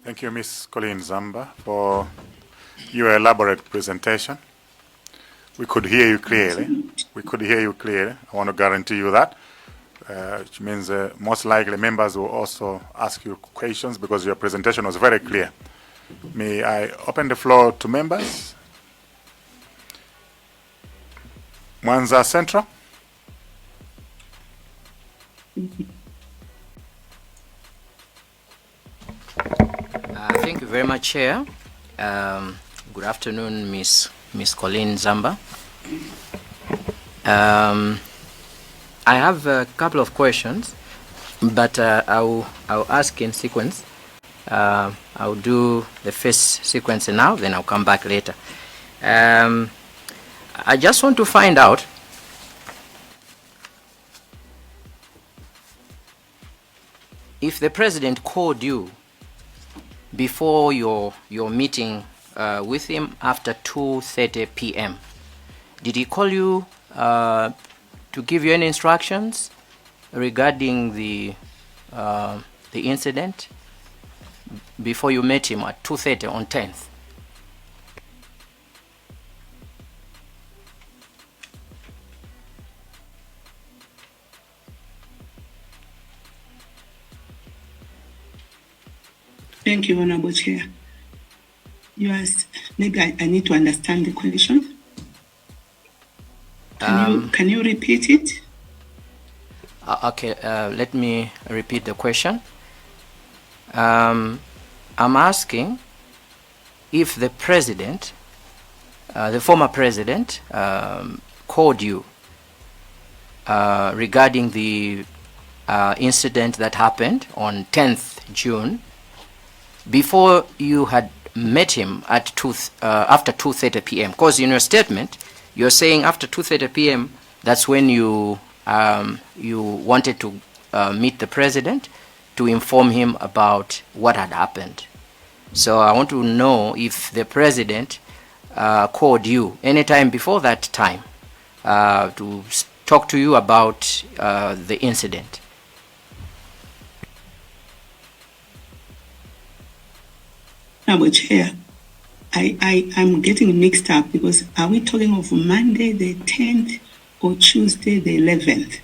Thank you, Ms. Colleen Zamba, for your elaborate presentation. We could hear you clearly. We could hear you clearly. I want to guarantee you that. Which means most likely members will also ask you questions because your presentation was very clear. May I open the floor to members? Mwanza Central. Thank you very much, Chair. Good afternoon, Miss Colleen Zamba. I have a couple of questions, but I'll ask in sequence. I'll do the first sequence now, then I'll come back later. I just want to find out if the president called you before your meeting with him after 2:30 p.m. Did he call you to give you any instructions regarding the incident before you met him at 2:30 on 10th? Thank you, Honorable Chair. You asked, maybe I need to understand the question. Can you repeat it? Okay, let me repeat the question. I'm asking if the president, the former president, called you regarding the incident that happened on 10th June before you had met him at 2, after 2:30 p.m. Because in your statement, you're saying after 2:30 p.m. that's when you wanted to meet the president to inform him about what had happened. So I want to know if the president called you anytime before that time to talk to you about the incident. Honorable Chair, I'm getting mixed up because are we talking of Monday the 10th or Tuesday the 11th?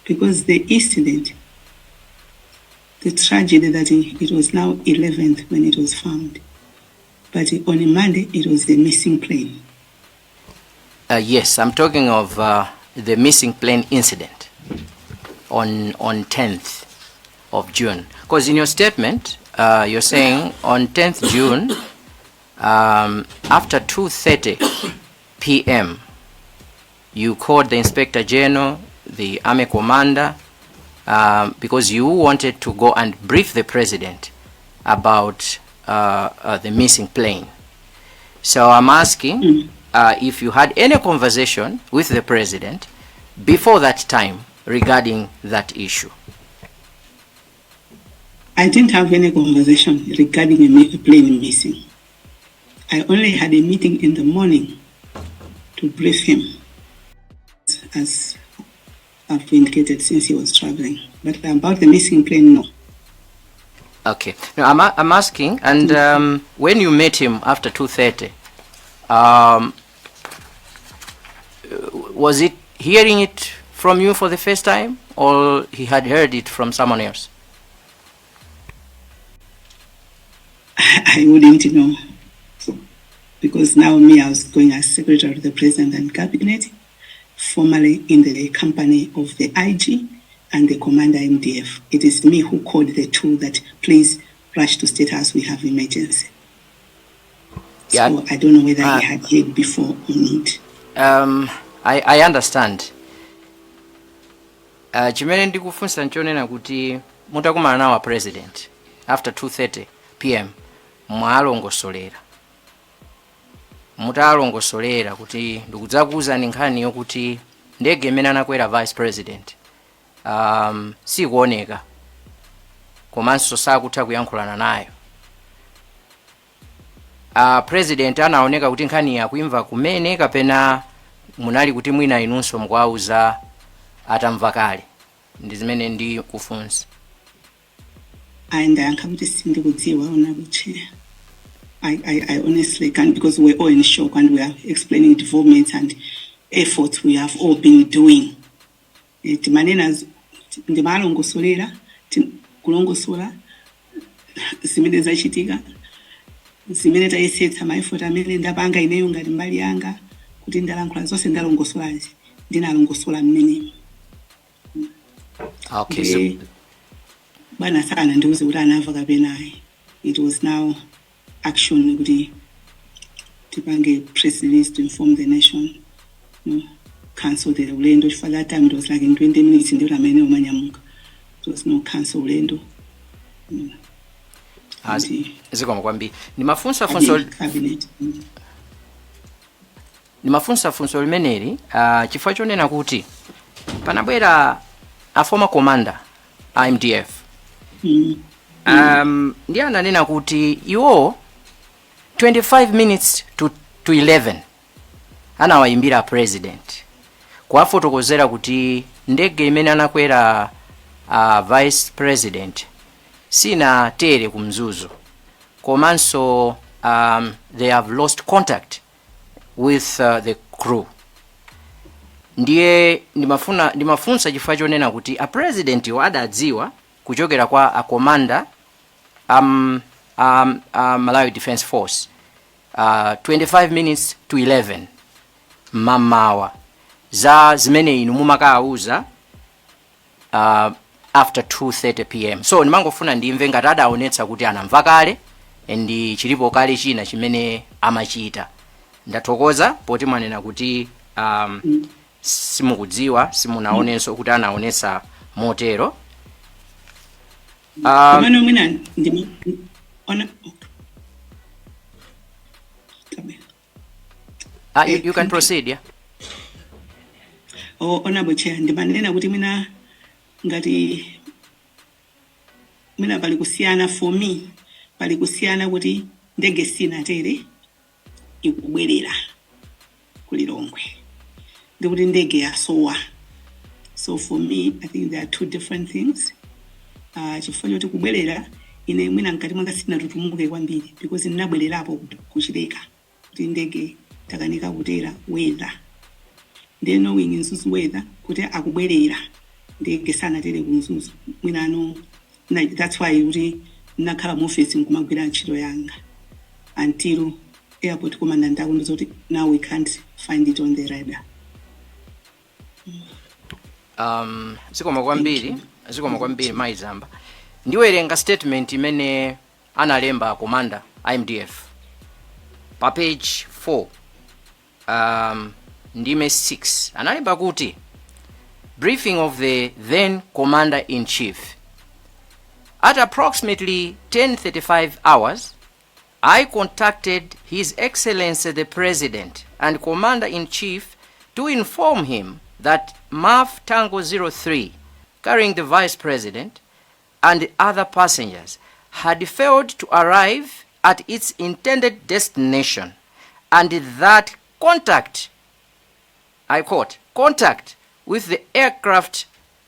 Because the incident, the tragedy that it was now 11th when it was found. But on a Monday, it was the missing plane. Yes, I'm talking of the missing plane incident on 10th of June. Because in your statement, you're saying on 10th June, after 2:30 p.m., you called the Inspector General, the Army Commander, because you wanted to go and brief the president about the missing plane. So I'm asking if you had any conversation with the president before that time regarding that issue. I didn't have any conversation regarding a plane missing. I only had a meeting in the morning to brief him, as I've indicated, since he was traveling. But about the missing plane, no. Okay. No, I'm asking, and when you met him after 2:30, was it hearing it from you for the first time, or he had heard it from someone else? I wouldn't know. Because now me, I was going as Secretary to the President and Cabinet, formerly in the company of the IG and the Commander MDF. It is me who called the two that please rush to State House, we have emergency. So I don't know whether he had heard before or not. I understand. Chimene ndikufunsa nchonena kuti mutakumana nawo president after 2:30 p.m., mwalongosolera, mutalongosolera kuti ndikudzakuwuzani nkhani yokuti ndege imene anakwera vice president sikuoneka komanso sakutha kuyankhulana nayo, president anaoneka kuti nkhani yakuimva kumene kapena munali kuti mwina inunso mukuwauza atamva kale? Ndi zimene ndikufunsa. Ayi, ndayankha kuti sindikudziwa, Honorable Chair. I honestly can't, because we're all in shock and we are explaining developments and efforts we have all been doing. Timanena ndimalongosolera kulongosola zimene zachitika, zimene tayesetsa, ma effort amene ndapanga ineyo ngati mbali yanga, kuti ndalankhula zonse ndalongosolazi, ndinalongosola mmenemo. Okay, so, Ndiye bwana sana ndiuze kuti anamva kapena ayi. It was now action kuti tipange press release to inform the nation, no, cancel the ulendo, chifukwa that time it was like in 20 minutes ndikuti amene umanyamuka. It was no, cancel ulendo. Ah, Ndi zikomo kwambiri. Ndimafunsa funso cabinet. Ndimafunsa funso limeneli chifukwa chonena kuti panabwera a former commander a MDF ndiye ananena kuti iwo 25 minutes to 11 anawayimbira president kuwafotokozera kuti ndege imene anakwera vice president sinatere ku Mzuzu, komanso they have lost contact with the crew. Ndiye ndimafunsa chifukwa chonena kuti a president iwo adadziwa kuchokera kwa a commander Malawi Defense Force 25 minutes to 11 mmamawa za zimene inu mumakawuza after 2:30 p.m. So ndimangofuna ndimve ngati adaonetsa kuti anamva kale ndi chilipo kale china chimene amachita. Ndathokoza poti mwanena kuti simukudziwa, simunaonenso kuti anaonetsa motero. Komano mwina ndima ona, okay. Tabe. You can Thank you. proceed, yeah. Oh, Honorable Chair, ndimanena kuti mwina ngati mwina pali kusiyana, for me pali kusiyana kuti ndege sinatere, ikubwerera kuLilongwe, ndikuti ndege yasowa. So for me I think there are two different things, chifukwa choti kubwerera, ine mwina mkati mwanga sinatutumuke kwambiri because ndinabwererapo kuchileka kuti ndege takanika kutera, weather. Then knowing Mzuzu weather, kuti akubwerera, ndege sanatere ku Mzuzu, mwina ano that's why kuti ndinakhala mu office nkumagwira ntchito yanga until airport commandant akundiuza kuti now we can't find it on the radar. Zikomo kwambiri, zikomo kwambiri, Mayi Zamba. Ndiwerenga statement imene analemba commander MDF pa page 4, ndime 6. Analemba kuti, "Briefing of the then commander in chief: At approximately 10:35 hours, I contacted His Excellency the President and Commander in Chief to inform him that MAF Tango 03, carrying the Vice President and other passengers, had failed to arrive at its intended destination and that contact, I quote, contact with the aircraft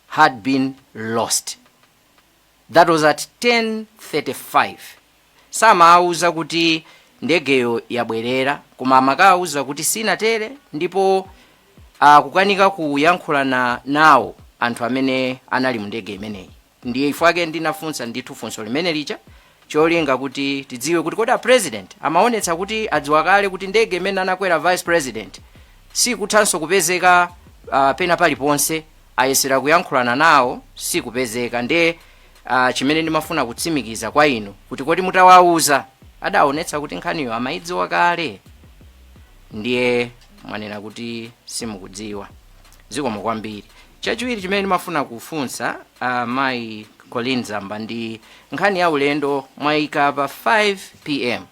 had been lost." That was at 10:35. Samawuza kuti ndegeyo yabwerera, koma amakawuza kuti sinatere ndipo akukanika kuyankhulana nawo anthu amene anali mu ndege imeneyi. Ndiye ifwake ndinafunsa ndithu funso limene lija, cholinga kuti tidziwe kuti kodi a president amaonetsa kuti adziwa kale kuti ndege imene anakwera vice president sikuthanso kupezeka pena paliponse, ayesera kuyankhulana nawo, sikupezeka. Ndiye chimene ndimafuna kutsimikiza kwa inu kuti kodi mutawauza adaonetsa kuti nkhaniyo amayidziwa kale? Ndiye mwanena kuti simukudziwa. Zikomo kwambiri. Chachiwiri chimene ndimafuna kufunsa mayi Colleen Zamba ndi nkhani ya ulendo mwayika pa 5 p.m.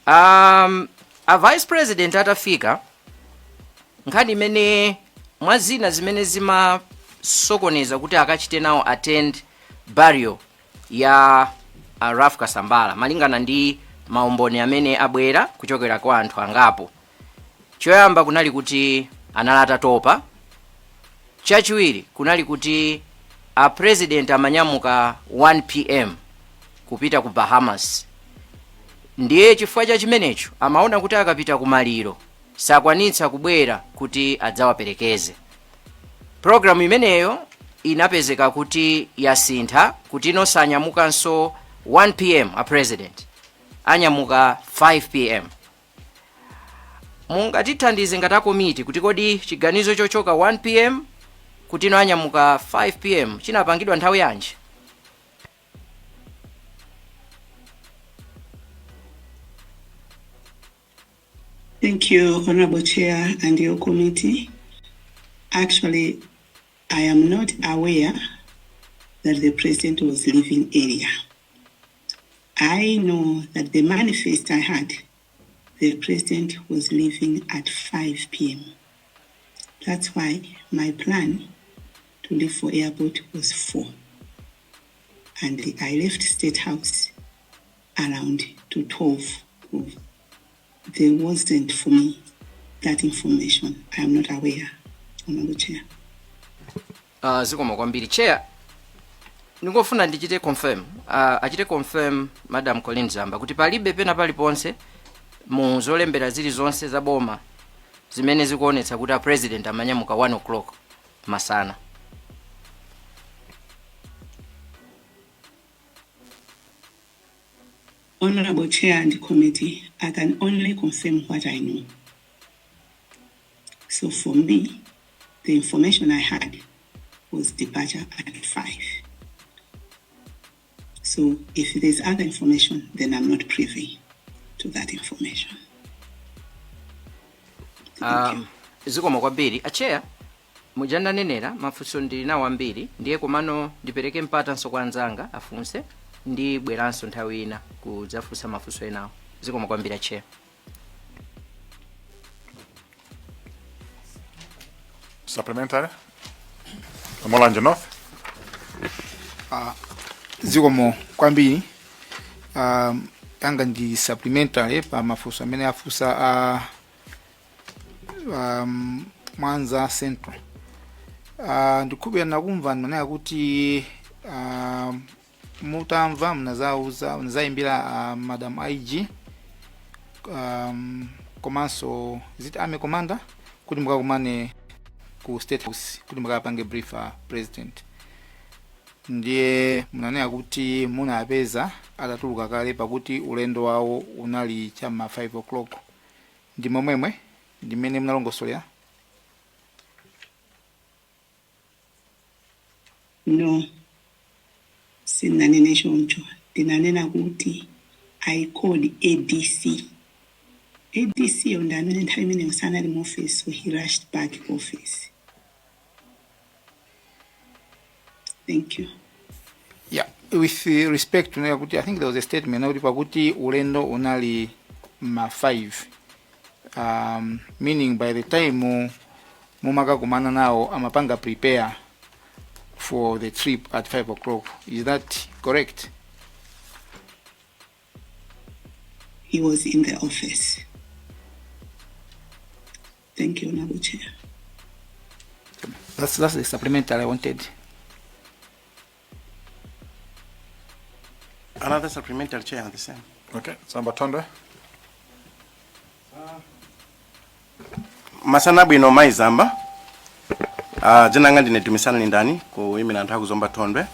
A vice president atafika, nkhani imene mwa zina zimene zimasokoneza kuti akachite nawo attend burial ya Ralph Kasambara, malingana ndi maumboni amene abwera kuchokera kwa anthu angapo, choyamba kunali kuti anali atatopa, chachiwiri kunali kuti A president amanyamuka 1 p.m. kupita ku Bahamas, ndiye chifukwa cha chimenecho amaona kuti akapita kumaliro sakwanitsa kubwera kuti adzawaperekeze. Programu imeneyo inapezeka kuti yasintha, kuti ino sanyamukanso 1 p.m., a president anyamuka 5 p.m. Mungatithandize ngati akomiti kuti kodi chiganizo chochoka 1 p.m. kuti ino anyamuka 5 p.m. chinapangidwa nthawi yanji? Thank you, Honorable Chair and your committee. Actually, I am not aware that the president was leaving earlier. I know that the manifest I had, the president was leaving at 5 p.m. That's why my plan to leave for airport was 4. And I left State House around to 12. There wasn't for me that information. I am not aware, Honorable Chair. Zikomo kwambiri, Chair. Ndingofuna ndichite confirm, achite confirm Madam Colleen Zamba kuti palibe pena paliponse mu zolembera zilizonse za boma zimene zikuonetsa kuti a president amanyamuka 1 o'clock masana. Honorable Chair and committee, I can only confirm what I know. So for me, the information I had was departure at 5. So if there's other information, then I'm not privy to that information. Thank you. Zikomo kwambiri, a Chair. Muja ndanenera, mafunso ndili nawo ambiri, ndiye komano ndipereke mpatanso kwa anzanga afunse, ndi bweranso nthawi ina kudzafunsa mafunso enawo. Zikomo kwambiri, a Chair. Supplementary? Mulanje North. Zikomo kwambiri. Yanga ndi supplementary pa mafunso amene afunsa a Mwanza Central. Ndikhulupirira nakumva ndimanena kuti mutamva mnazauza, mnazayimbira Madam IG komanso ziti army commander kuti mukakumane ku State House kuti mukapange brief president. Ndiye munanena kuti munapeza atatuluka kale, pakuti ulendo wawo unali cham'ma 5 o'clock. Ndi momwemwe ndimene munalongosolera? No, sinanene choncho. Ndinanena kuti I called ADC. ADC yo ndi amene nthawi imeneyo sanali mu office, so he rushed back office. Thank you. Yeah, with respect, tunena kuti I think there was a statement kuti pakuti ulendo unali ma 5, meaning by the time mumakakumana nawo amapanga prepare for the trip at 5 o'clock. Is that correct? He was in the office. Thank you, Honorable Chair. That's the supplementary I wanted. Another supplementary, Chair, on the same. Okay, Zomba Thondwe. Masana bwino, Mai Zamba. Dzina langa ndine Dumisani Lindani, kuyimira anthu akuzomba Thondwe.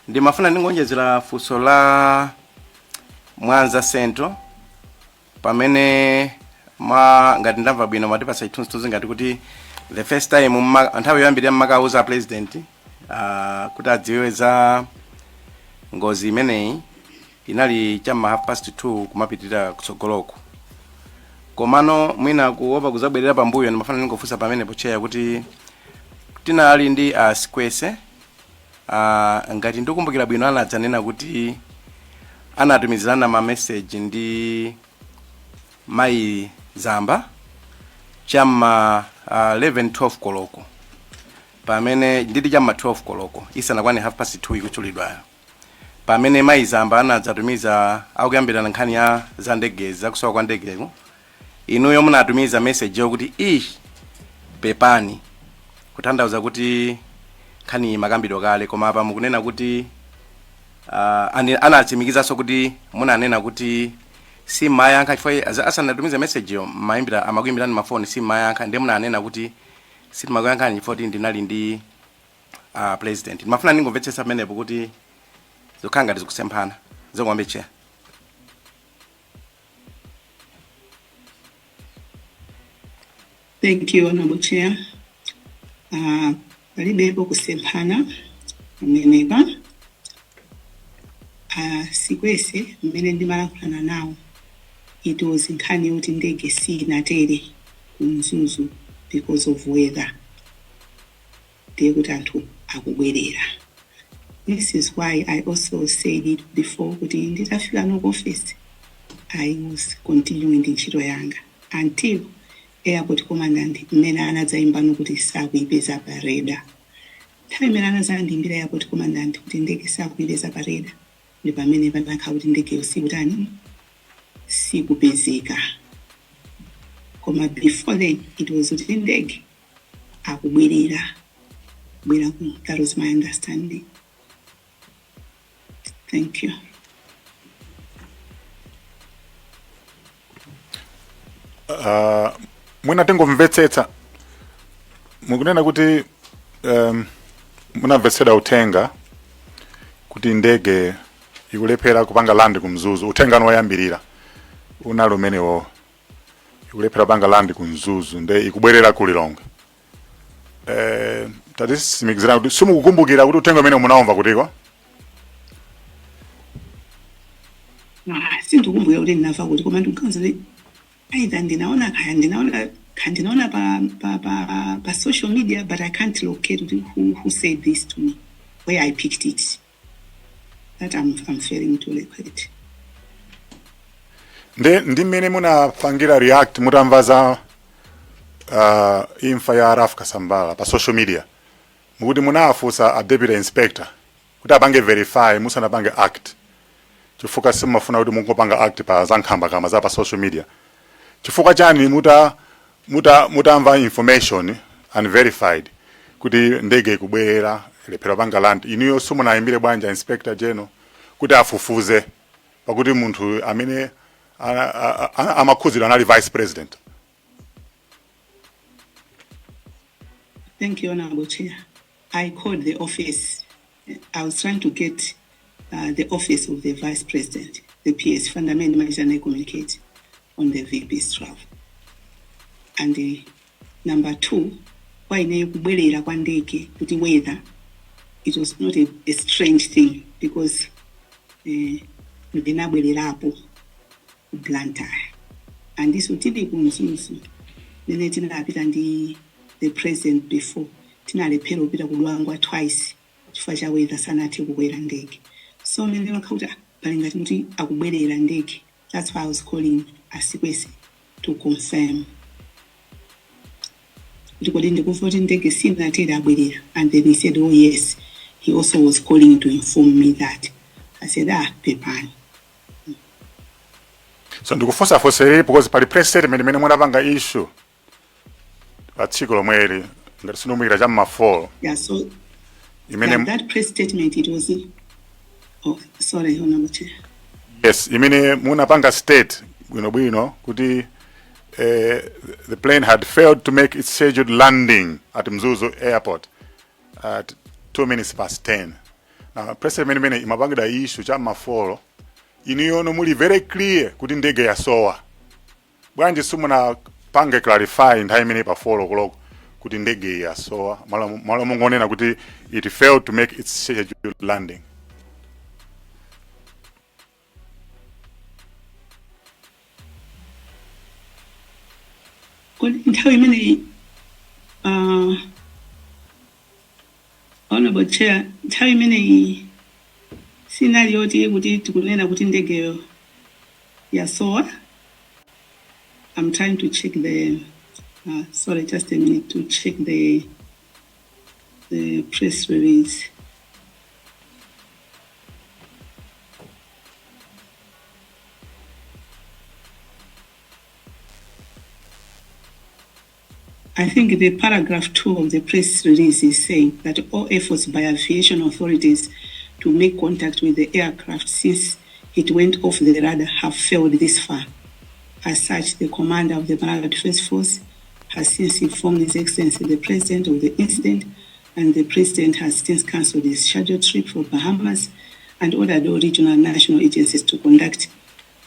Ndimafuna ndingonjezera funso la Mwanza Central pamene ma ngati ndamva bwino matipasa chithunzithunzi ngati kuti the first time nthawi yoyambirira mmakauza president kuti adziwe za ngozi imeneyi inali cham'ma 2:30 kumapitirira kutsogoloko. Komano mwina kuopa kuzabwerera pambuyo, ndimafuna ndingofunsa pamenepo, Chair, kuti tinali ndi Sikwese, ngati ndikumbukira bwino anadzanena kuti anatumizirana ma message ndi Mayi Zamba cham'ma 11 12 koloko, pamene nditi cham'ma 12 koloko isanakwane 2:30 ikutchulidwayo, pamene Mayi Zamba anadzatumiza akuyambirana nkhani ya za ndegezi, zakusowa kwa ndegeko, inuyo munatumiza message yokuti, "Ish, pepani," kutanthauza kuti Nkhani makambidwa kale, koma apa mukunena kuti anatsimikizanso kuti munanena kuti simayankha chifukwa asanatumize message yo mayimbira, amakuyimbirani mafoni, simayankha. Ndiye munanena kuti sitimakuyankhani chifukwa kuti ndinali ndi president. Ndimafuna ndingomvetsetsa pamenepo kuti zikukhala ngati zikusemphana. Zikomo, Chair. Thank you, Honorable Chair. Palibepo kusemphana pamenepa. Sikwese mmene ndimalankhulana nawo, it was nkhani yoti ndege sinatere ku Mzuzu because of weather, ndiye kuti anthu akubwerera. This is why I also said it before kuti nditafika no ku office, I was continuing ndi ntchito yanga until airport commandant mmene anadzayimbano kuti sakuyipeza pa radar. Nthawi imene anadzandiyimbira airport commandant kuti ndege sakuyipeza pa radar, ndi pamene panakhala kuti ndegeyo sikutani, sikupezeka. Koma before then it was kuti ndege akubwerera bwera ku. That was my understanding. Thank you. Mwina tingomvetsetsa, mukunena kuti munamvetsedwa uthenga kuti ndege ikulephera kupanga land ku Mzuzu. Uthenga woyambirira unali umenewo, ikulephera kupanga land ku Mzuzu nde ikubwerera ku Lilongwe. Tatitsimikizira kuti simukukumbukira kuti uthenga umene munaumva kutiko? Ah, sindikumbukira kuti ndinamva kuti, koma ndikuganiza kuti either ndinaona kaya ndinaona pa social media, but I can't locate kuti who said this to me, where I picked it. That I'm failing to locate. Ndi mmene munapangira react mutamva za imfa ya Ralph Kasambara pa social media, mukuti munafunsa a deputy inspector kuti apange verify musanapange act, chifukwa simumafuna kuti mungopanga act pa za nkhambakamwa za pa social media. Chifukwa chani mutamva information unverified kuti ndege ikubwerera, ilephera panga land, inuyo simunayimbire bwanja inspector general kuti afufuze, pakuti munthu amene amakhudzidwa anali vice president? Thank you, Honorable Chair. I called the office. I was trying to get the office of the Vice President, the PS, fundamentally manager communicate on the VP's travel. And number two, kwa ineyo kubwerera kwa ndege kuti weather, it was not a strange thing because ndinabwererapo ku Blantyre, andiso tili ku Mzuzu mene tinapita ndi the president before, tinalephera kupita ku Dwangwa twice chifukwa cha weather, sanathe kukwera ndege. So mene makha kuti pali ngati kuti akubwerera ndege, that's why I was calling Asikwese to confirm kuti kodi ndikumva kuti ndege sinatere, abwerera. And then he said, "Oh yes, he also was calling to inform me that." I said, "Ah, pepani." So ndikufunsafunsa because pali press statement imene munapanga issue pa tsiku lomweli, ngati sindikumbukira, cha mma 4. Yeah, so imene yeah, that press statement, it was, oh sorry, Honorable Chair. Yes, imene munapanga state bwinobwino kuti the plane had failed to make its scheduled landing at Mzuzu Airport at 10:02. Now press statement imene imapangidwa issue cha ma 4, inuyono muli very clear kuti ndege yasowa. Bwanji simunapange clarify nthawi imene pa 4 o'clock kuti ndege yasowa, malo mungonena kuti it failed to make its scheduled landing? Kodi nthawi imeneyi, Honorable Chair, nthawi imeneyi sinali yoti kuti tikunena kuti ndegeyo yasowa? I'm trying to check the sorry, just a minute to check the press release. I think the paragraph 2 of the press release is saying that all efforts by aviation authorities to make contact with the aircraft since it went off the radar have failed this far. As such, the commander of the Malawi Defense Force has since informed His Excellency the President of the incident, and the President has since cancelled his scheduled trip for Bahamas and ordered all regional and national agencies to conduct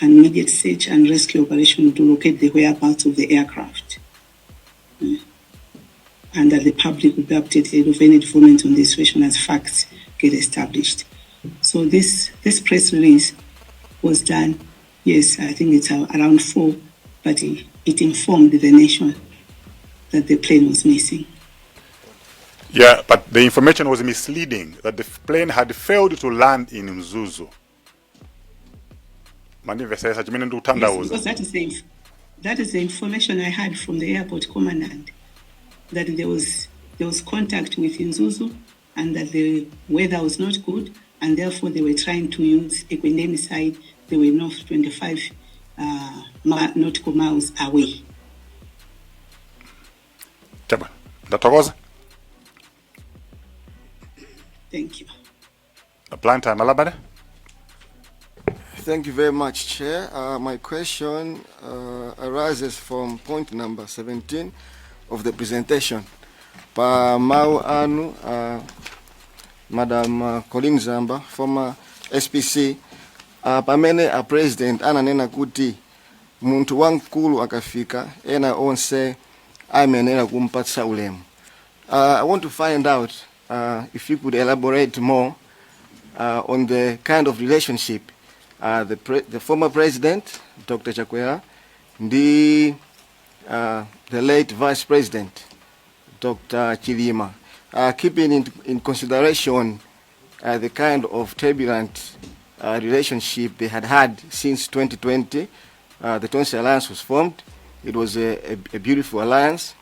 an immediate search and rescue operation to locate the whereabouts of the aircraft. And that the public will be updated of any development on the situation as facts get established. So this press release was done, yes, I think it's around 4, but it informed the nation that the plane was missing. Yeah, but the information was misleading that the plane had failed to land in Mzuzu. Mandimvesesa chimene Yes, ndikutanthauza. because that is the information I had from the airport commandant, that there was contact with Mzuzu and that the weather was not good, and therefore they were trying to use Ekwendeni side. They were not 25 nautical miles away. Chabwino. Ndathokoza. Thank you. Blantyre Malabada. Thank you very much, Chair. My question arises from point number 17 of the presentation. Pa mau anu, Madam Colleen Zamba, former SPC, pamene a president ananena kuti munthu wamkulu akafika ena onse amayenera kumpatsa ulemu. I want to find out if you could elaborate more on the kind of relationship the former president, Dr. Chakwera, the late vice president, Dr. Chilima, keeping in consideration the kind of turbulent relationship they had had since 2020. The Tonse Alliance was formed. It was a beautiful alliance.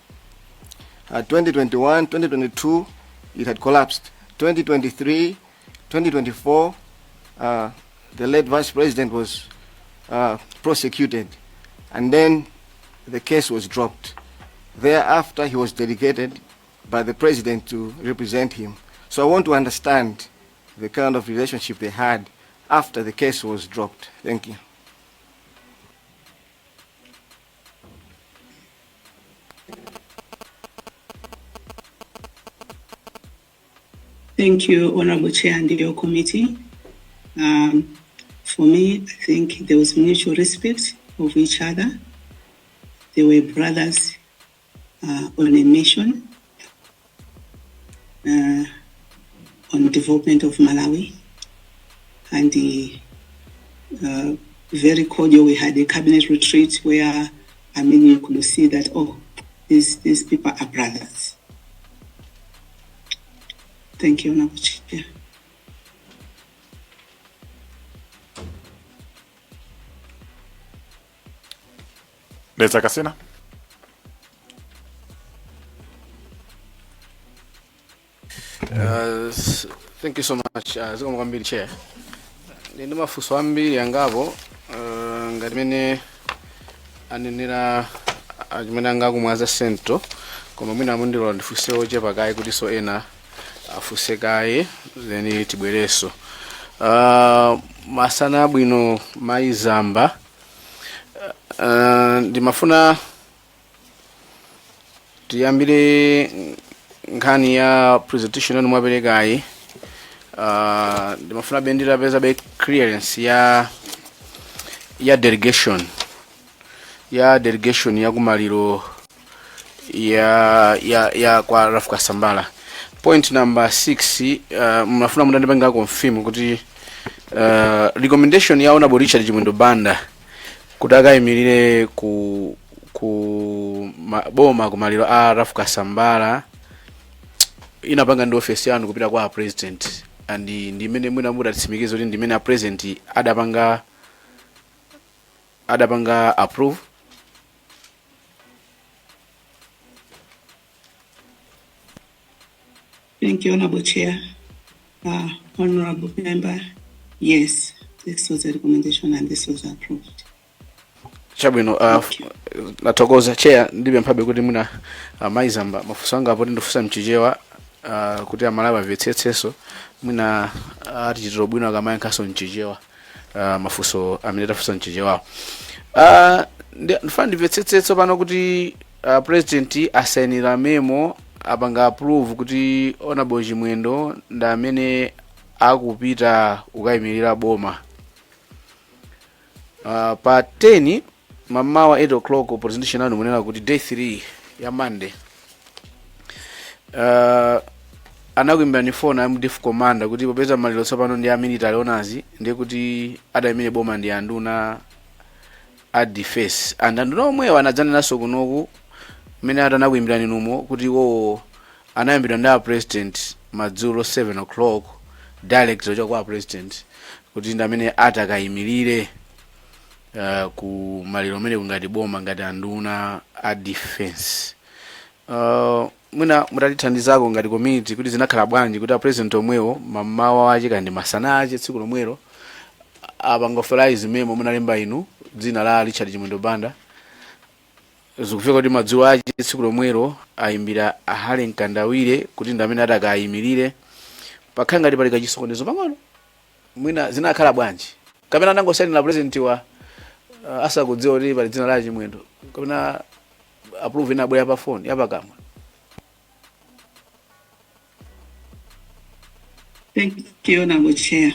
2021, 2022, it had collapsed. 2023, 2024, the late vice president was prosecuted, and then the case was dropped. Thereafter, he was delegated by the president to represent him. So I want to understand the kind of relationship they had after the case was dropped. Thank you. Thank you, Honorable Chair and your committee. For me, I think there was mutual respect of each other. They were brothers on a mission on development of Malawi. And the, very cordial. We had a cabinet retreat where, I mean, you could see that, oh, these people are brothers. Thank you, Honorable Chair. Dedza Kasina. Thank you so much, zikomo kwambiri, Chair. Ndi mafunso ambiri angapo, ngati mene anenera achimene angakumwaza sento, koma mwina mundilola ndifunse ochepa kaye kuti so ena afunse kaye, then tibwerenso. Masana abwino, Mayi Zamba. Ndimafuna tiyambire nkhani ya presentation yanu mwaperekayi. Ndimafuna be nditapeza be clearance ya delegation ya kumaliro ya kwa Ralph Kasambara. Point number 6, mnafuna mundandipanga confirm kuti recommendation ya Honorable Richard Chimwendo Banda kuti akayimirire ku boma kumaliro a Ralph Kasambara inapanga ndi office yanu kupita kwa president, and ndimene mwina mudatsimikiza kuti ndimene a president adapanga approve? Thank you, Honorable Chair. Honorable Member, yes, this was a recommendation and this was approved. Chabwino, Thank you. nathokoza, Chair. Ndipemphabe kuti mwina Mayi Zamba, mafunso anga apo ndifunsa mchichewa kuti Amalawi amvetsetsenso. Mwina atichitira bwino akamayankhanso mchichewa mafunso amene tafunsa mchichewawo. Ndifuna ndimvetsetse pano kuti President asayinira memo, apanga approve kuti Honorable Chimwendo ndi amene akupita kukayimirira boma pa 10 mamawa 8 o'clock. Presentation yanu munena kuti day 3 ya Monday anakuimbirani phone a MDF commander kuti popeza maliro tsopano ndi a military honors, ndiye kuti adayimire boma ndi anduna a defense, and anduna omwewo anadzanenanso kunoku mmene atanakuimbirani numo kuti iwowo anayimbidwa ndi a President madzulo 7 o'clock, direct kuchoka kwa President, kuti ndi amene atakayimirire ku maliro amene ngati boma, ngati anduna a defense. Mwina mutatithandizako ngati community kuti zinakhala bwanji kuti a President omwewo mamawa ache kandi masana ache tsiku lomwelo apanga authorize memo munalemba inu dzina la Richard Chimwendo Banda, zikufika kuti madzulo ache tsiku lomwelo ayimbira a Harry Mkandawire kuti ndi amene atakayimirire? Pakhala ngati pali kachisokonezo pang'ono. Mwina zinakhala bwanji? Kapena anangosayinira President wa asakudziwa kuti pali dzina la Chimwendo, kapena approve inabwera pa phone yapakamwa? Thank you, Honorable Chair.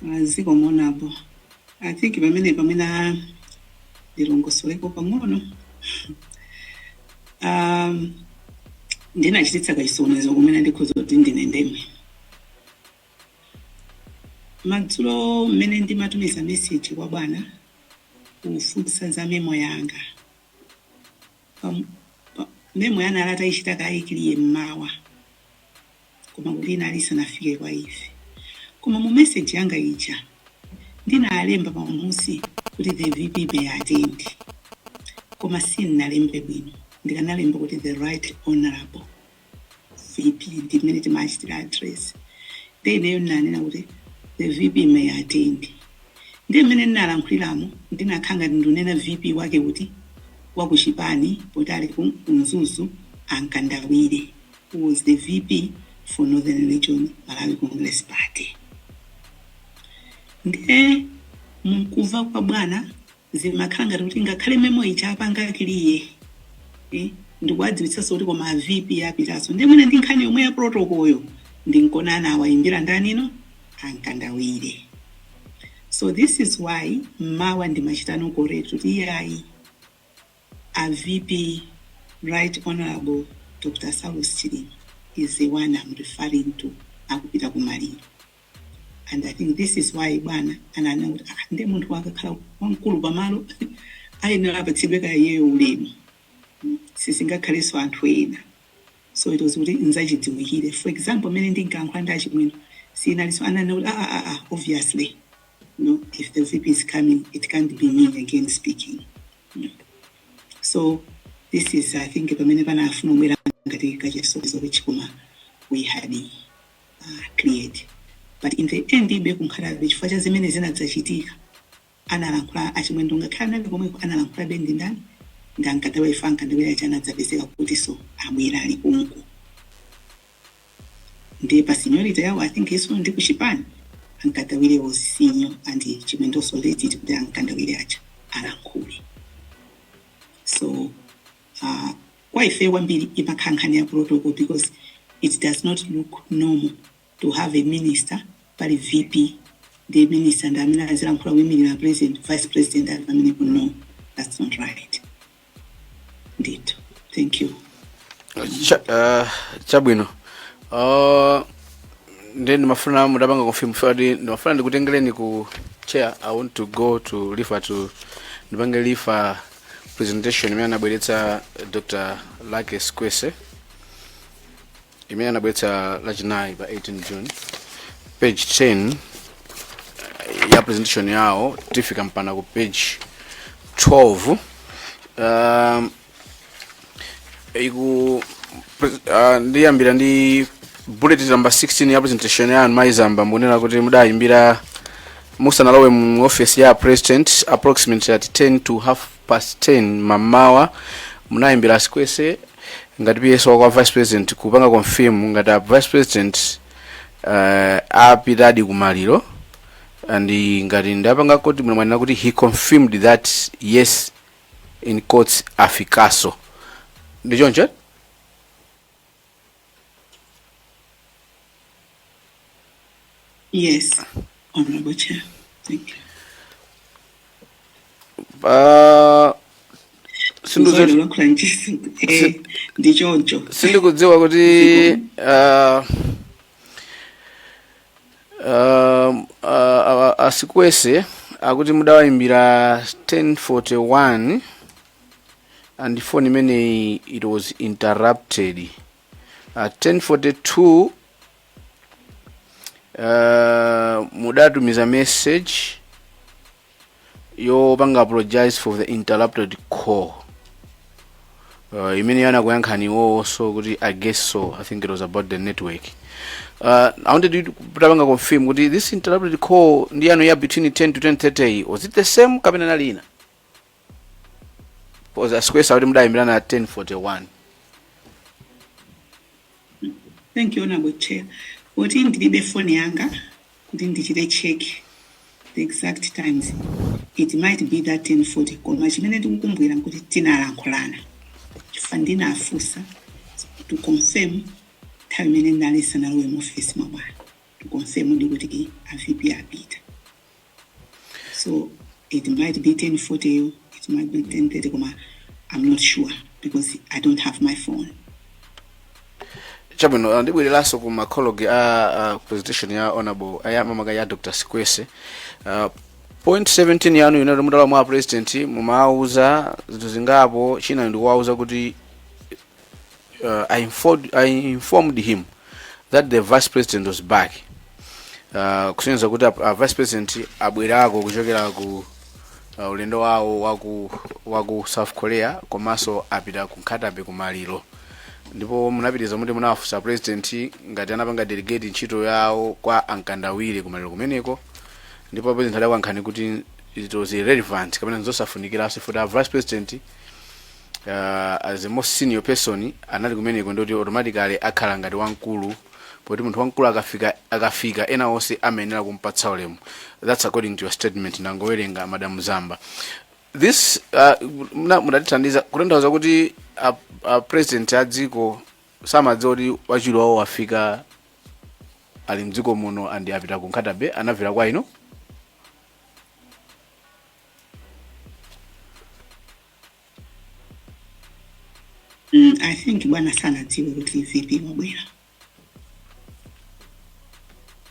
Zikomo, Honorable. I think pamene pamene ndilongosoleko pang'ono. Ndinachititsa kachisokonezo kumene ndikhoza kuti ndine ndemwe. Madzulo mmene ndimatumiza message kwa bwana kufunsa za memo yanga, memo yana atayichita kayikiliye mmawa, koma kuti inali isanafike kwa ife. Koma mu message yanga ija ndinalemba pamusi kuti the VP may attend, koma sindinalembe bwino. Ndikanalemba kuti the Right Honorable VP, ndimene timachitira address. Ndi ineyo ndinanena kuti the VP may attend. Ndi mmene ndinalankhuliramo, ndinakhala ngati ndinena VP wake kuti wakuchipani, poti ali ku Mzuzu, a Mkandawire, who was the VP for Northern Region, Malawi Congress Party. Ndiye mkumva kwa bwana zimakhala ngati kuti ngakhale memo ija apanga clear, ndikuwadziwitsanso kuti koma a VP apitanso, ndiye mwina ndi nkhani yomwe ya protocol yo, ndinkona anawayimbira ndanino, a Mkandawire. So this is why mmawa ndimachitano correct kuti iyayi, a VP, Right Honorable Dr Saulos Chilima, is the one I'm referring to akupita kumaliro. And I think this is why bwana ananena kuti, ah, ndiye munthu wakakhala wamkulu pamalo ayenera apatsidwe kaya iyeyo ulemu, sizingakhalenso anthu ena. So it was kuti nzachidziwikire. For example, mmene ndinkayankhula ndi Achimwendo, sinalinso ananena kuti, ah, ah, ah, obviously no, if the VP is coming, it can't be me again speaking. So this is, I think, pamene panafuna kubwera ngati kachisokonezo, which koma we had cleared. But in the end ibe kunkhalabe chifukwa cha zimene zinadzachitika, analankhula Achimwendo ngakhale anali komweko, analankhulabe ndi ndani, ndi a Mkandawire. Ife a Mkandawire aja anadzapezeka kuti so abwera ali konko, ndiye pa seniority yawo, I think iso ndi kuchipani, a Mkandawire was senior and Chimwendo also let it kuti a Mkandawire aja alankhule. So kwa ife kwambiri imakhala nkhani ya protocol, because it does not look normal to have a minister pali VP, ndi minister ndi amene azilankhula kuyimirira President, Vice President ali pamenepo. No, that's not right ndithu. Thank you. Chabwino. Ndi ndimafuna mudapanga confirm kuti ndimafuna ndikutengereni ku chair. I want to go to refer to, ndipange refer presentation imene anabweretsa Dr Lake Squese, imene anabweretsa Lachinayi pa 18 June, page 10 ya presentation yawo. Tifika mpana ku page 12. Iku ndiyambira ndi bullet number 16 ya presentation yanu. Mayi Zamba, mukunena kuti mudayimbira Musanalowe mu office ya president approximately at 10 to half past 10 mamawa, munayimbira Sikwese ngati PS wa kwa vice president kupanga confirm ngati a vice president apitadi kumaliro, and ngati ndapanga kuti mwanena kuti he confirmed that yes, in quotes, afikaso. Ndi choncho? Yes, Honorable Chair. Thank you. Sindizo- Ndichoncho. Sindikudziwa kuti aSikwese akuti mudawayimbira 10:41 and phone imeneyi it was interrupted. 10:42 mudatumiza message yopanga apologize for the interrupted call, imene anakuyankhani iwowonso kuti "I guess so, I think it was about the network." I wanted you to kutapanga confirm kuti this interrupted call ndi yanu ya between 10 to 10:30, was it the same kapena nali ina? Because aSikwese kuti mudayimbirana 10:41. Thank you, Honorable Chair. Kuti ndilibe phone yanga kuti ndichite check the exact times. It might be that 10:40, koma chimene ndikukumbukira nkuti tinalankhulana. Chifukwa ndinafunsa to confirm nthawi imene ndinali ndisanalowe mu office mwa bwana. To confirm ndi kuti a VP apita. So it might be 10:40, it might be 10:30, koma I'm not sure because I don't have my phone. Chabwino, ndibwereranso ku makhologi a presentation ya honorable aya mamaka ya Dr. Sikwese. Point 17 yanu inati mudala mwa president mumauza zinthu zingapo. China ndikuwauza kuti I informed him that the vice president was back, kusonyeza kuti a vice president abwerako kuchokera ku ulendo wawo waku South Korea, komanso apita ku Nkhata Bay kumaliro. Ndipo munapitiriza muti munawafunsa president ngati anapanga delegate ntchito yawo kwa ankandawire kumaliro kumeneko, ndipo president adakuyankhani kuti it was irrelevant kapena nzosafunikiranso futi a vice president as the most senior person anali kumeneko, ndoti automatically akhala ngati wamkulu, poti munthu wamkulu akafika ena onse amayenera kumpatsa ulemu. That's according to your statement, ndangowerenga, Madam Zamba. This munatithandiza kutanthauza kuti a president a dziko samadziwa kuti wachiwiri wawo wafika, ali mdziko muno and apita ku Nkhata Bay, anamvera kwa inu? I think bwana sanadziwe kuti VP wabwera.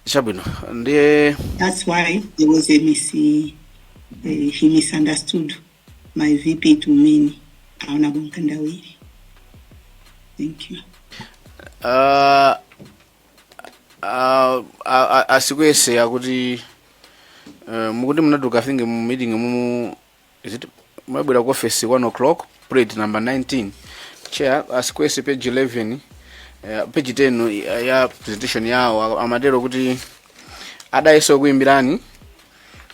Chabwino, ndiye That's why there was a mis he misunderstood my VP to mean Honorable Mkandawire. Thank you. aSikwese akuti mukuti munatuluka, I think mu meeting mumu, is it mabwera ku office 1 o'clock, plate number 19. Chair, aSikwese page 11, page 10 ya presentation yawo amatero kuti adayesa kuyimbirani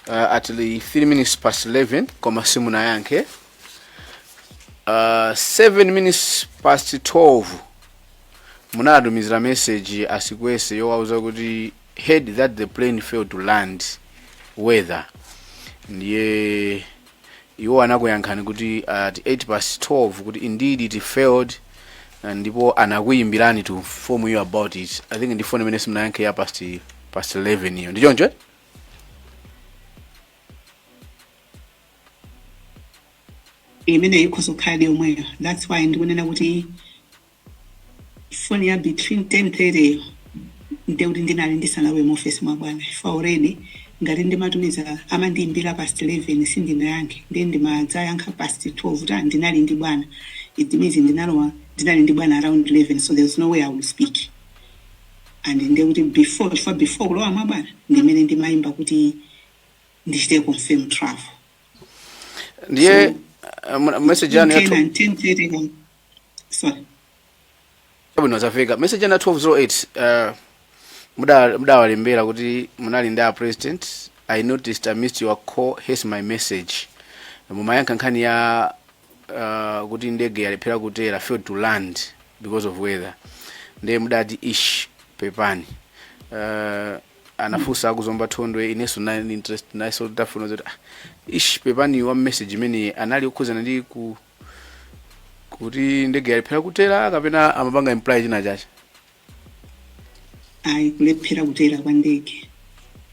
at the 3 minutes past 11 koma simunayankhe. 7 minutes past 12 munatumizira message aSikwese yowauza kuti heard that the plane failed to land, weather. Ndiye iwo anakuyankhani kuti at 8 past 12 kuti indeed it failed, ndipo anakuyimbirani to inform you about it. I think ndi phone imene simunayankhe ya past 11 iyo, ndi choncho, eh? Imene ikhoza kukhala yomweyo. That's why ndikunena kuti phone ya between 10:30 nde kuti ndinali ndisanalowe mu office mwa bwana. If already ngati ndimatumiza amandiyimbira past 11 sindinayankhe, ndiye ndimadzayankha past 12 ta ndinali ndi bwana, it means ndinalowa ndinali ndi bwana around 11, so there's no way I will speak. And ndiye kuti before, chifukwa before kulowa mwa bwana ndimene ndimayimba kuti ndichite confirm travel. Ndiye message yanu ya 10 and 10:30, sorry. Bwino, zafika. Message yanu ya 12:08 mudawalembera kuti munali ndi a president. I noticed I missed your call, here's my message." Mumayankha nkhani ya kuti ndege yalephera kutera, failed to land because of weather, ndiye mudati, "Ish, pepani." Anafunsa akuzomba Thondwe, inenso nali interest naso tafuna zoti, ah, "Ish, pepani" wa message imene anali kukhuzana ndi kuti ndege yalephera kutera kapena amapanga imply china chache? Ayi, kulephera kutera kwa ndege,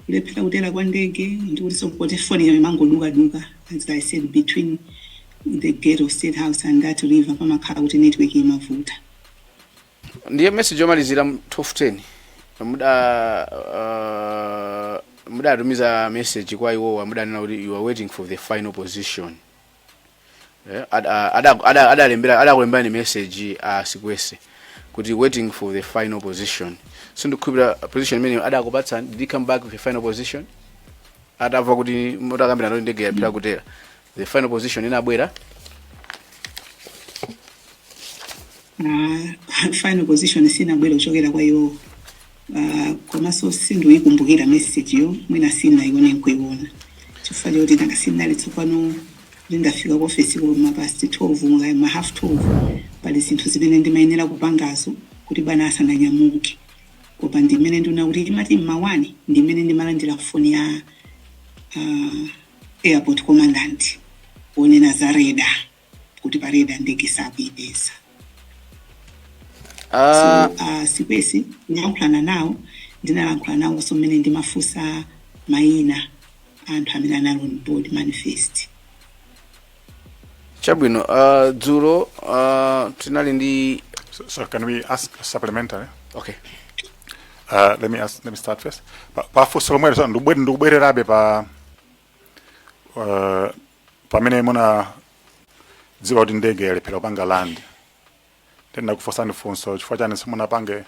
kulephera kutera kwa ndege, ndikuti sokoti foni iyo imangodukaduka. As I said, between the gate of State House and that river pamakhala kuti network imavuta. Ndiye message yomalizira 12:10 mudatumiza message kwa iwowa, mudanena kuti you are waiting for the final position. Adalembera, adakulembera ni message a Sikwese kuti waiting for the final position. Sindikukhulupirira position imene adakupatsa. Did he come back with a final position atamva kuti mutakambira kuti ndege yalephera kutera? The final position inabwera? Final position sinabwera kuchokera kwa iwo, komanso sindiyikumbukira message yo, mwina sinayione nkuiona chifukwa choti nanga sinali tsopano kuti ndafika ku office ko past 12, ma half 12. Pali zinthu zimene ndimayenera kupangazo kuti bwana asananyamuke, koma ndimene ndina kuti imati mmawani ndimene ndimalandira foni ya airport commandant onena za radar, kuti pa radar ndege sakuipeza. So Sikwesi ndinalankhulana nawo, ndinalankhula nawo so mmene ndimafunsa mayina anthu amene anali on board manifest. Chabwino, dzulo tinali ndi So can we ask a supplementary? Okay. Let me ask, let me start first. Pa funso lomwelo, so ndikubwererabe pa pamene munadziwa kuti ndege yalephera kupanga land. Ndinakufunsani funso, chifukwa chani simunapange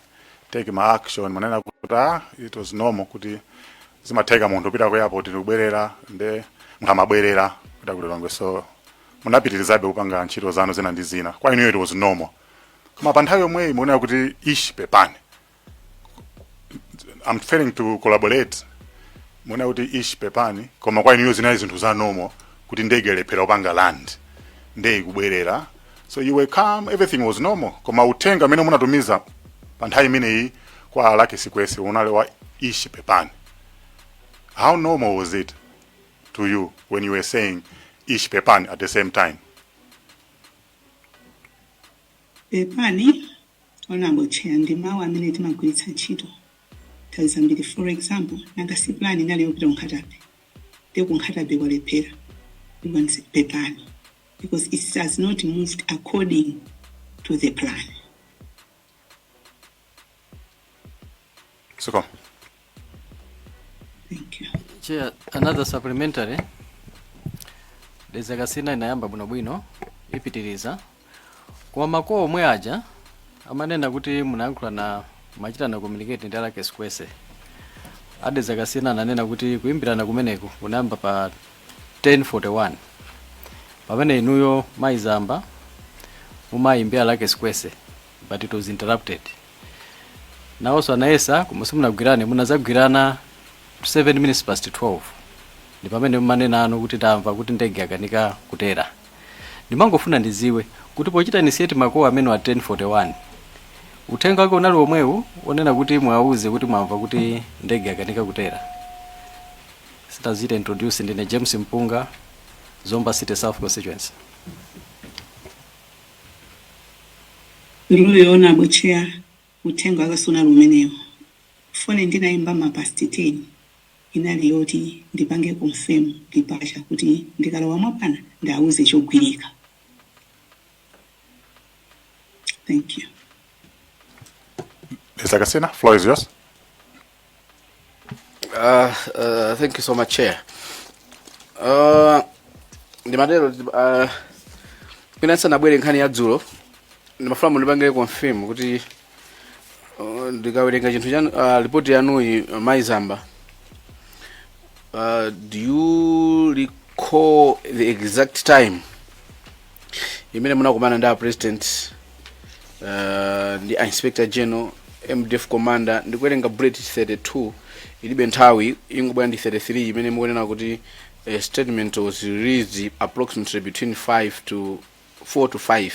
take ma action? Munena kuti, ah, it was normal, kuti zimatheka munthu kupita ku airport ndikubwerera, nde munthu amabwerera kupita ku Lilongwe, so munapitirizabe kupanga ntchito zanu zina ndi zina. Kwa inuyo it was normal. Koma pa nthawi yomweyi muonera kuti "Ish, pepani." I'm failing to collaborate. Muona kuti "Ish, pepani," koma kwa inuyo zinali zinthu za normal kuti ndege ilephera kupanga land, nde ikubwerera. So you were calm, everything was normal, koma uthenga umene munatumiza pa nthawi imeneyi kwa Alake Sikwese unali wa "Ish, pepani." How normal was it to you when you were saying "Ish, pepani" at the same time? Pepani, Honorable Chair, ndi mawu amene timagwiritsa ntchito nthawi zambiri. For example, nanga si plan inali yopita ku Nkhata Bay, ndi ku Nkhata Bay kwalephera, you can say "pepani" because it has not moved according to the plan. Zikomo. Thank you. Chair, another supplementary. Dedza Kasina inayamba bwinobwino, ipitiriza. Koma ma call omwe aja amanena kuti munayankhula na machitana communicate ndi Alake Sikwese. A Dedza Kasina ananena kuti kuimbirana kumeneku kunayamba pa 10:41 pamene inuyo Mayi Zamba mumayimbira Alake Sikwese, but it was interrupted. Nawonso anayesa koma simunagwirane, munazagwirana 7 minutes past 12, ndi pamene mumanena anu kuti tamva kuti ndege yakanika kutera. Ndimangofuna ndiziwe kuti pochita initiate ma call amene wa 10:41, uthenga wake unali omwewu onena kuti mwauze kuti mwamva kuti ndege yakanika kutera? Sitazite introduce, ndine James Mpunga, Zomba City South constituency. Through you, Honorable Chair, uthenga wake sunali umenewo. Foni ndinayimba ma past 10 inali yoti ndipange confirm departure, kuti ndikalowa mwapana ndauze chogwirika. Thank you. Mr. Kasina, floor is yours. Thank you so much, Chair. Ndimatero kwina ndisanabwere nkhani ya dzulo, ndimafuna mundipangire confirm kuti ndikawerenga chinthu chanu, ripoti yanuyi, Mayi Zamba, do you recall the exact time imene munakumana ndi a President ndi a Inspector General, MDF commander? Ndikuwerenga bullet 32. Ilibe nthawi, ingobwera ndi 33 imene mukunena kuti a statement was released approximately between 5 to 4 to 5.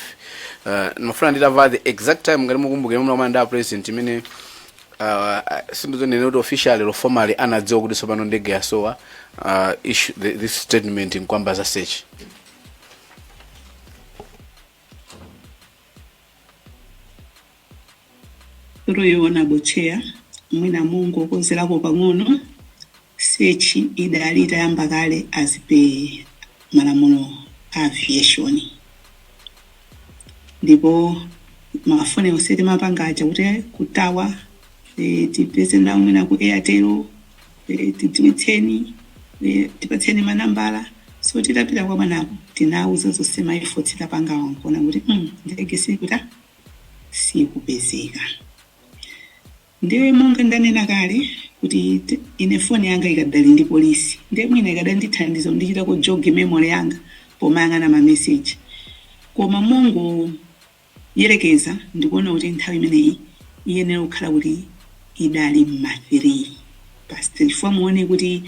Ndimafuna nditamva the exact time, ngati mukumbukira, munakumana ndi a president imene sindizonene kuti officially or formally anadziwa kuti tsopano ndege yasowa, issue this statement nkwamba za search. Through you, Honorable Chair, mwina mungokonzerako pang'ono. Search idali itayamba kale as per malamulo a aviation, ndipo mafoni onse timapanga aja kuti kutawa tipeze nawo mwina ku Airtel, tidziwitseni, tipatseni manambala. So titapita kwa bwanako tinawuza zonse ma efforts tapangawa, nkuona kuti ndege sikuta sikupezeka. Ndiye monga ndanena kale kuti ine foni yanga ikadali ndi polisi, ndiye mwina ikadandithandiza ndichitako jog memory yanga pomayang'ana ma message, koma mongoyerekeza ndikuona kuti nthawi imeneyi iyenera kukhala kuti idali ma 3 past, chifukwa muone kuti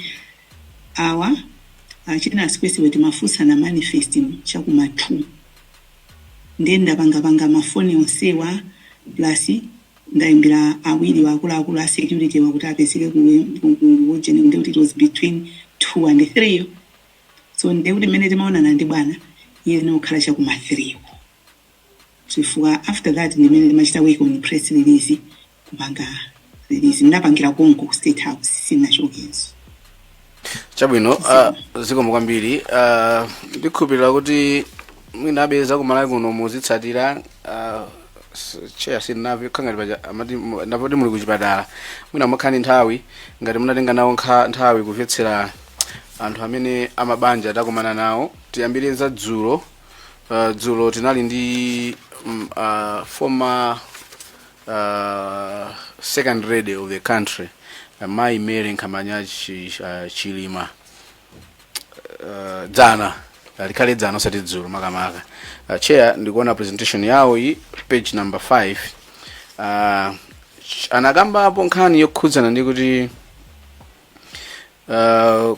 awa achina Sikwese timafunsana manifest chakuma 2, ndiye ndapangapanga mafoni onsewa, plus ndayimbira awiri wakuluakulu a security wakuti apezeke ku ujeni, ndiye kuti it was between 2 and 3. So ndiye kuti mmene timaonana ndi bwana iyenera kukhala chakuma 3, chifukwa after that ndimene timachita work on press release, kupanga release ndapangira konko ku State House, sinachokenso. Chabwino, zikomo kwambiri. Ndikhulupirira kuti mwina abeza kumalawi kuno muzitsatira. Chair sindinamve khangati paja amati ndapoti muli kuchipatala, mwina mukhani nthawi ngati munatenga nawo nthawi kumvetsera anthu amene amabanja takumana nawo. Tiyambire za dzulo. Dzulo tinali ndi former second lady of the country, Mai Mary Nkhamanya Chilima, dzana, likhale dzana osati dzulo makamaka. Chair, ndikuona presentation yawo iyi, page number 5. Anakambapo nkhani yokhudzana ndi kuti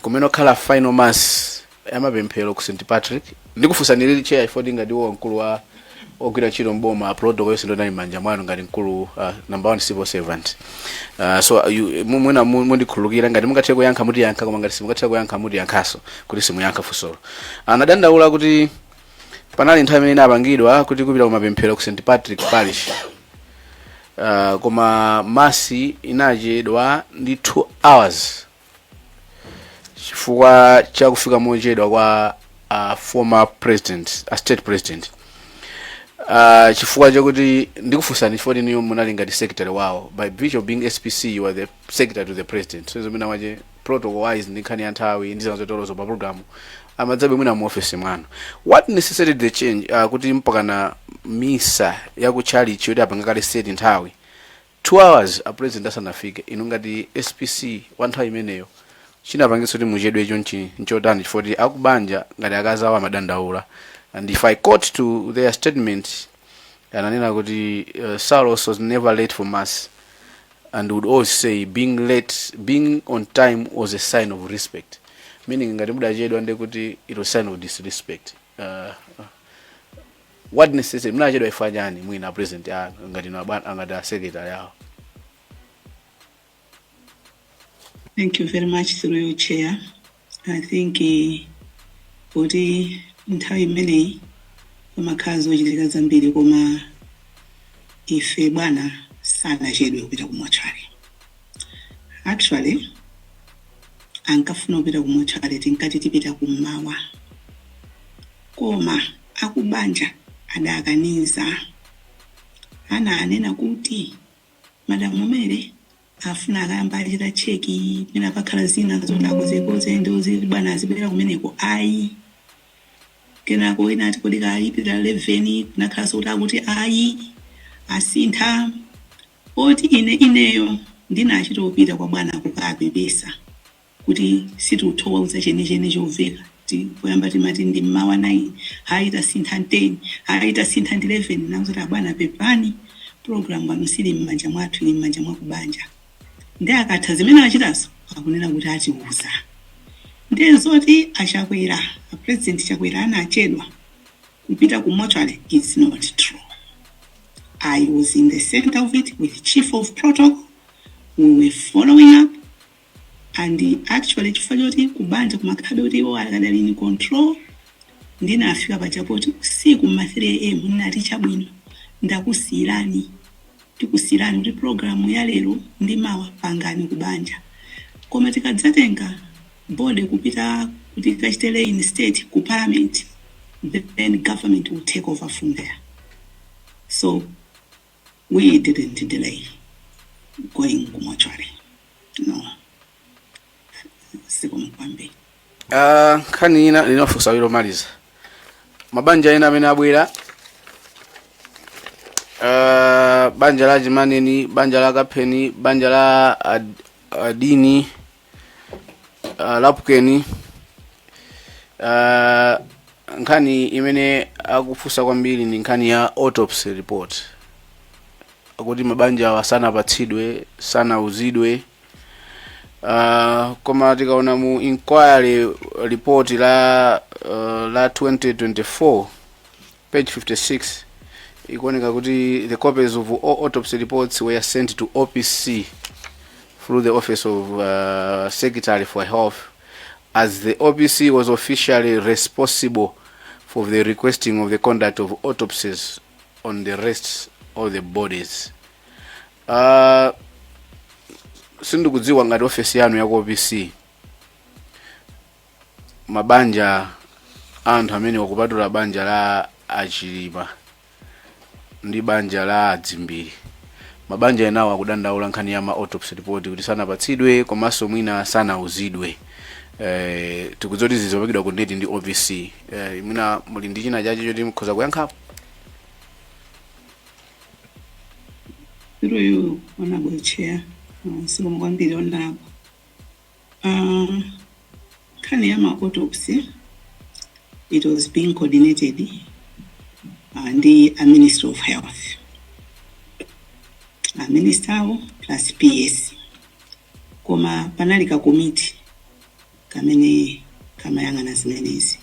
kumene okhala final mass yamapemphero ku St Patrick. Ndikufunsaniriri, chair, ifoti ngati wo mkulu wa ogwira ntchito mboma, protocol yonse ndonali m'manja mwanu ngati mkulu, number one civil servant. So mwina mundikhululukira ngati mungathe kuyankha mutiyankha, koma ngati simungathe kuyankha mutiyankhaso kuti simuyankha funsolo. Anadandaula kuti panali nthawi imene inapangidwa kuti kupita kumapemphero ku St Patrick Parish, koma mass inachedwa ndi 2 hours chifukwa cha kufika mochedwa kwa former president, state president. Chifukwa chakuti ndikufunsani chifukwa inuyo munali ngati secretary wawo. By virtue of being SPC, you are the secretary to the president, so zimene wache protocol wise ndi nkhani ya nthawi ndi zina zotolozo pa program amadzabe mwina mu office mwanu. What necessitated the change, kuti mpakana misa ya ku church yoti apanga kale set nthawi 2 hours a president asanafike, inu ngati SPC wa nthawi imeneyo chinapangitsa kuti muchedwe chonchi nchotani? Chifukwa kuti akubanja ngati akazi awo amadandaula, and if I quote to their statement, ananena kuti Saulos was never late for mass and would always say being late, being on time was a sign of respect, meaning ngati mudachedwa ndi kuti it was sign of disrespect. What necessary munachedwa ifa chani mwina president ngati inu ngati a secretary awo? Thank you very much, through your chair. I think kuti nthawi imeneyi pamakhala zochitika zambiri, koma ife bwana sanachedwe kupita ku mortuary. Actually ankafuna kupita ku mortuary, tinkati tipita kummawa, koma akubanja adakaniza. Ana anena kuti Madam Mary afuna akayamba achita check, pena pakhala zina zoti akozekoze, ndozi bwana azibwera kumeneko ayi. Kenako ina ati kodi kayipita 11, kunakhalanso kuti akuti ayi, asintha. Oti ine ineyo ndinachita kupita kwa bwana kukapepesa kuti situthowa chenicheni chomveka. Poyamba timati ndi mmawa 9, hayi, tasintha 10, hayi, tasintha ndi 11. Nakuzoti abwana pepani, program pano sili m'manja mwathu, ili m'manja mwa kubanja. Ndi akatha zimene achitazo, akunena kuti atiuza. Ndiye zoti aChakwera, a President Chakwera, anachedwa kupita ku mortuary is not true. I was in the center of it with chief of protocol. We were following up, and actually, chifukwa choti kubanja kumakhabe kuti iwo akadali in control, ndinafika pachapoti usiku ma 3 a.m. Ndinati, "Chabwino, ndakusiyirani, tikusiyirani kuti program ya lero ndi mawa pangani kubanja, koma tikadzatenga body kupita kuti tikachite lay in state ku Parliament, then government will take over from there." So we didn't delay going ku mortuary, no. Zikomo kwambiri. Nkhani ina linafunsa lomaliza, mabanja ena amene abwera, banja la Chimaneni, banja la Kapheni, banja la Adini, Lapukeni, nkhani imene akufunsa kwambiri ndi nkhani ya autopsy report, akuti mabanja awa sanapatsidwe, sanauzidwe. Koma tikaona mu inquiry report la 2024, page 56, ikuoneka kuti the copies of all autopsy reports were sent to OPC through the office of Secretary for Health, as the OPC was officially responsible for the requesting of the conduct of autopsies on the rest of the bodies. Sindikudziwa ngati ofesi yanu ya ku OPC, mabanja anthu amene wakupatula banja la aChilima ndi banja la aDzimbiri, mabanja enawo akudandaula nkhani ya ma autopsy report kuti sanapatsidwe komanso mwina sanauzidwe. Tikudziwa kuti zizopangidwa ku net ndi OPC. Mwina muli ndi china chache choti mukhoza kuyankhapo? Through you, Honorable Chair, zikomo kwambiri, Honorable. Nkhani ya ma autopsy, it was being coordinated ndi a Ministry of Health, a minister awo plus PS, koma panali ka komiti kamene kamayang'ana zimenezi.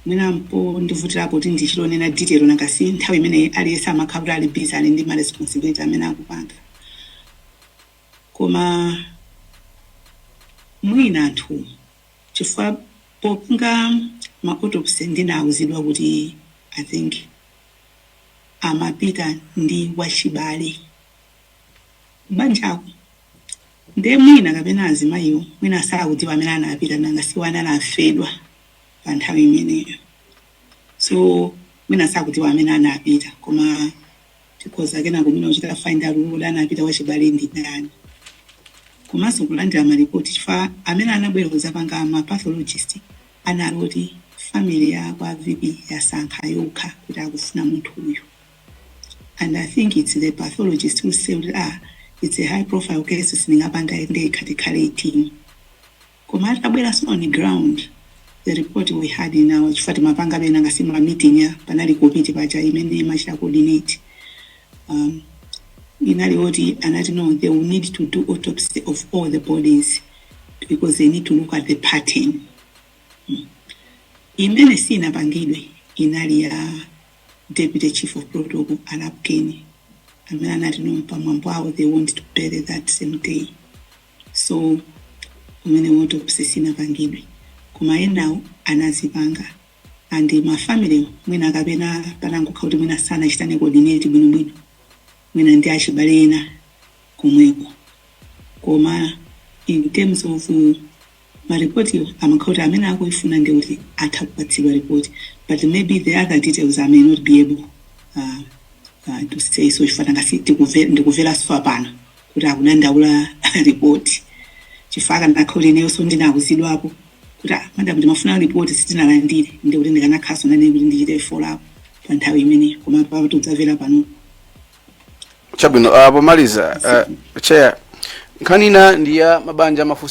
Mwinampo ndivutirapo kuti ndichilonena detail, nakasi nthawi imene aliyense amakhala kuti ali busy, ali ndi ma responsibility amene akupanga. Koma mwina anthu, chifukwa popanga ma autopsy ndinawuzidwa kuti I think amapita ndi wachibale banjako, ndiye mwina kapena azimayiwo mwina sakudziwa amene anapita, nanga siwana anafedwa pa nthawi imeneyo, so mwina sakudziwa amene anapita. Koma tikhoza kenako mwina uchita find out kuti anapita wachibale ndi ndani, komanso kulandira maripoti, chifukwa amene anabwera kudzapanga ma pathologist anali kuti family ya kwa VP yasankha yokha kuti akufuna munthu uyu, and I think it's the pathologist who said, "Ah, it's a high profile case, sindingapanga ndekha, tikhale team." Koma atabweranso on the ground, the report we had in our, chifukwa timapanga pena ngasi ma meeting ya panali komiti paja imene imachita coordinate, inali oti anati no, they will need to do autopsy of all the bodies because they need to look at the pattern. Imene sinapangidwe inali ya deputy chief of protocol Alapkeni, amene anati no, pamwambo awo they want to bury that same day, so umene autopsy sinapangidwe. Koma enawo anazipanga, and ma family mwina kapena panangokha kuti mwina sanachitane coordinate bwinobwino, mwina ndi achibale ena komweko. Koma in terms of maripoti, amakhala kuti amene akuifuna ndi kuti atha kupatsidwa report, but maybe the other details I may not be able to say so, chifukwa ngasi ndikumveranso pano kuti akudandaula report, chifukwa kanakhala kuti ineyonso ndinawuzidwapo kuti, "Ah, madam, ndimafuna report, sitinalandire," ndi kuti ndikanakhaso nane kuti ndichite follow up pa nthawi imeneyo, koma papa tidzamvera pano. Chabwino. Pomaliza, Chair, nkhani ina ndi ya mabanja amafunsa